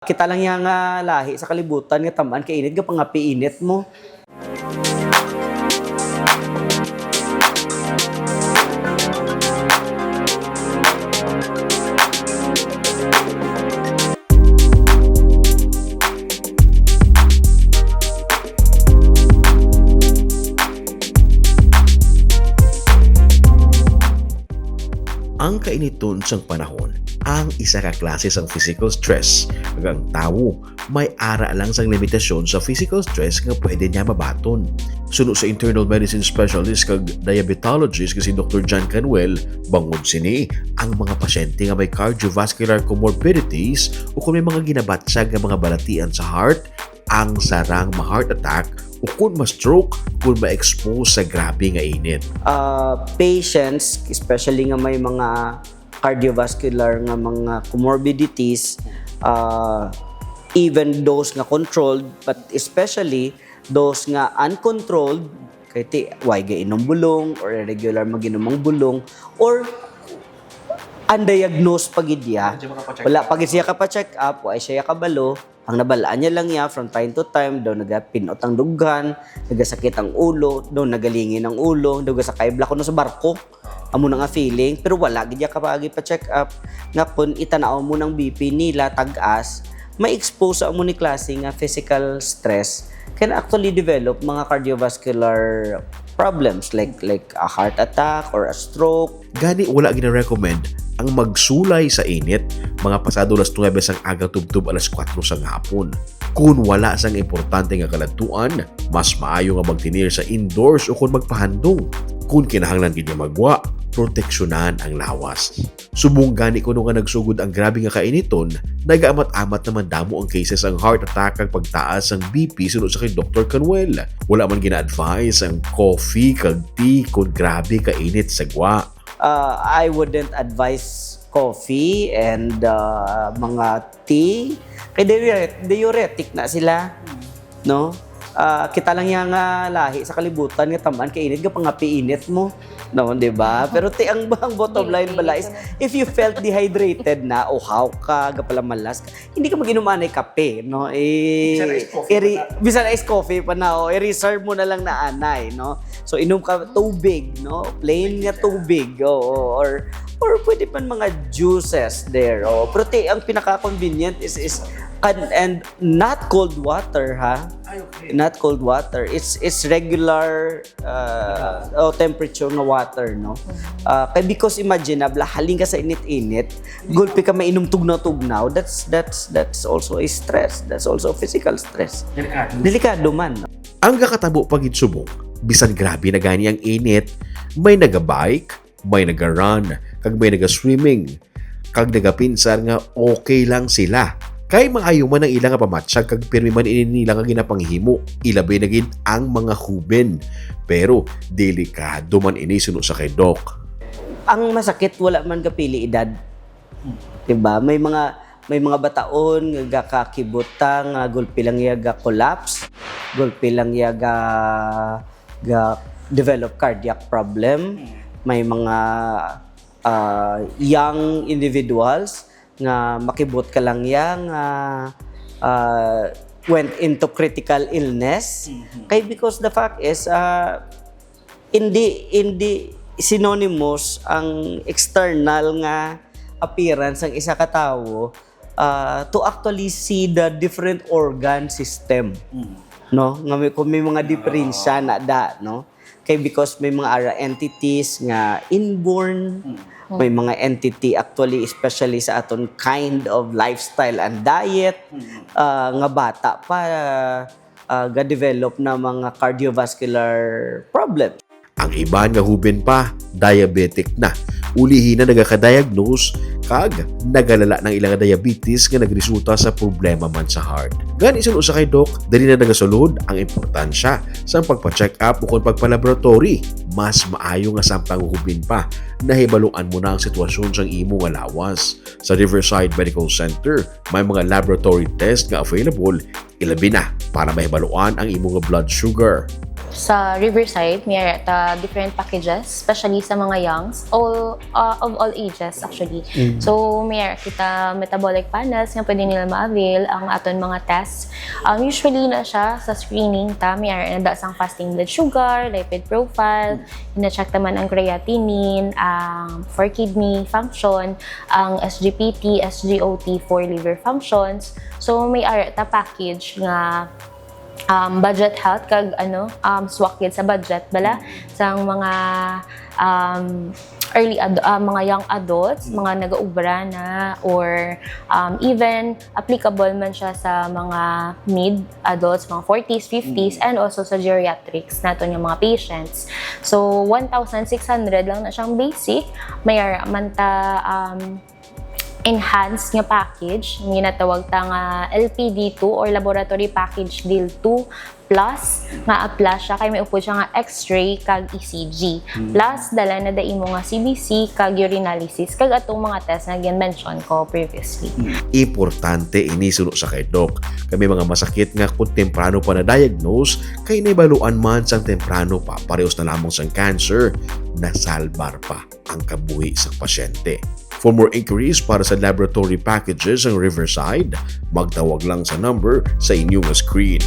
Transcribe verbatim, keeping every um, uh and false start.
Kita lang yang, ah, lahi sa kalibutan nga tam-an ka init, gapangapi init mo. Ang kainiton sang panahon ang isa ka klase sang physical stress, kag ang tawo may ara lang sang limitasyon sa physical stress nga pwede niya mabaton. Suno sa internal medicine specialist kag diabetologist nga si Doktor John Canuel, bangod sini, ang mga pasyente nga may cardiovascular comorbidities o kung may mga ginabatyag nga mga balatian sa heart, ang sarang ma-heart attack o kung ma-stroke kung ma-expose sa grabe nga init. Ah, patients, especially nga may mga cardiovascular nga mga comorbidities, ah, even those nga controlled, but especially those nga uncontrolled, kay ti, way ga inom bulong or irregular mag-inom ang bulong, or undiagnosed pa gid ya. Wala pa gid siya kapa-check up, wa siya kabalo. Ang nabalaan niya lang ya, from time to time, daw nagapinot ang dughan, nagasakit ang ulo, daw nagalingin ang ulo, daw gasakay bala kuno sa barko. Amo na nga feeling, pero wala gid ya kapaagi pa-check up. Nga kun itanaw mo nang B P nila, tag-as, may expose sa amo ni klase nga physical stress can actually develop mga cardiovascular problems like, like a heart attack or a stroke. Gani, wala gina-recommend ang magsulay sa init mga pasado alas nuebe sang aga tubtob alas kuwatro sang hapon. Kun wala sang importante nga kaladtuan, mas maayo nga magtinir sa indoors o kon magpahandong. Kun kinahanglan gid nga magwa, proteksyonan ang lawas. Subong gani kuno nga nagsugod ang grabe nga kainiton, nagaamat-amat naman damo ang cases sang heart attack kag pagtaas sang B P suno sa kay Doktor Canuel. Wala man gina-advise ang coffee kag tea kon grabe ka init sa gwa. Uh, I wouldn't advise coffee and, uh, mga tea. Kay diure-, diuretic na sila, no? Ah, kita lang yang, ah, lahi sa kalibutan nga tam-an ka init, gapangapi init mo, no, di ba? Pero ti, ang, ang bottom line bala is, if you felt dehydrated na, uhaw ka, gapalamalas ka, hindi ka mag-inom anay kape, no? Eh, Bisan iced coffee iri-, pa na. Bisan iced coffee pa na, o, i-reserve mo na lang na anay, no? So, inom ka tubig, no? Plain nga tubig, oo, or, or pwede man mga juices there, oh. Pero ti, ang pinaka-convenient is, is, kan-, and not cold water, ha? Ay, okay. Not cold water. It's, it's regular, uh, oh, temperature nga water, no? Ah, kay because imagine, abla, halin ka sa init-init, gulpi ka mainom tugnaw-tugnaw, that's, that's, that's also a stress. That's also physical stress. Delikado. Delikado man. Ang gakatabo pa gid subong, bisan grabe na gani ang init, may naga-bike, may naga-run, kag may naga-swimming, kag nagapinsar nga okay lang sila. Kay maayo man ang ila nga pamatyag kag pirmi man ini nila nga ginapanghimo, ilabi na gid ang mga huben. Pero delikado man ini suno sa kay Doc. Ang masakit, wala man gapili edad. Diba? May mga, may mga bataon nga gakakibutang, nga gulpi lang iya ga-collapse, gulpi lang iya ga, ga-develop cardiac problem. May mga, ah, young individuals nga makibot ka lang iya nga, ah, went into critical illness. Mhm. Kay because the fact is, ah, hindi, hindi synonymous ang external nga appearance sang isa ka tawo, ah, to actually see the different organ system, Mm. no? Nga may, kung may mga Ah. diperensya na da, no? Kay because may mga ara entities nga inborn, Mm. may mga entity actually, especially sa aton kind of lifestyle and diet, Mm. ah, nga bata pa, ah, ga-develop na mga cardiovascular problems. Ang iban nga huben pa, diabetic na. Ulihi na nagaka-diagnose kag nagalala ng ilang diabetes nga nagresulta sa problema man sa heart. Gani, suno sa kay Doc, dali na nagasulod ang importansya sa pagpa-check up ukon pagpa-laboratory. Mas maayo nga samtang huben pa, nahibaluan mo na ang sitwasyon sang imo nga lawas. Sa Riverside Medical Center, may mga laboratory test nga available, ilabi na para mahibaluan ang imo nga blood sugar. Sa Riverside, may ara ta different packages, especially sa mga youngs, all, uh, of all ages actually. So, may ara kita metabolic panels nga pwede nila ma-avail ang aton mga tests. Um, usually na siya sa screening ta, may ara na da sang fasting blood sugar, lipid profile, na-check naman ang creatinine, ang for kidney function, ang S G P T, S G O T for liver functions. So, may ara ta package nga um, budget health kag ano, um, swak gid sa budget bala sang mga um, early ad- ah, mga young adults, mga nagaubra na, or um, even applicable man siya sa mga mid adults, mga forties, fifties, and also sa geriatrics naton nga mga patients. So, one thousand six hundred lang na siyang basic. May ara man ta um, enhanced nga package, nga ginatawag ta nga L P D two or Laboratory Package Deal two Plus, nga apla siya kay may upod siya nga X-ray kag E C G. Plus, dala na da imo nga C B C kag urinalysis kag atong mga test nga gin-mention ko previously. Importante ini suno sa kay Doc. Kay may mga masakit nga kung temprano pa na-diagnose, kay nahibaluan man sang temprano pa, parehos na lamang sang cancer, nasalbar pa ang kabuhi sang pasyente. For more inquiries para sa laboratory packages sang Riverside, magtawag lang sa number sa inyo nga screen.